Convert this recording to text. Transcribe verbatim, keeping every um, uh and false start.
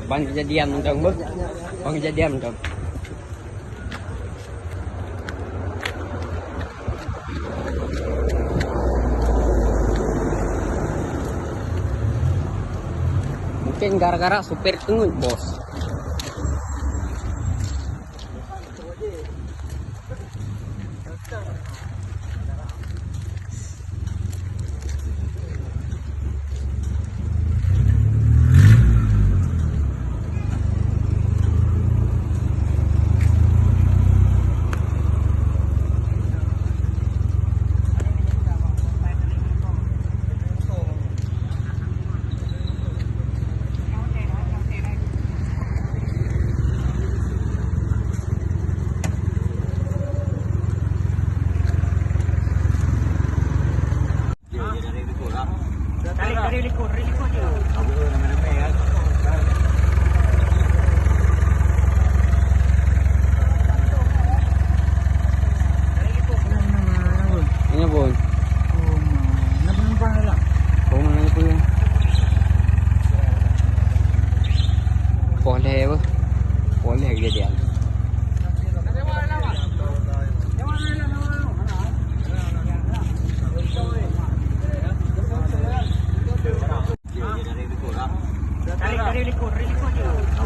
Ban kejadian mantong, beuh. Ban kejadian mantong. Mungkin gara-gara supir teungeut, bos. Ini pun. Oh, mana pun. Poleh apa? Poleh kejadian. Dari, dari likur, dari likur je.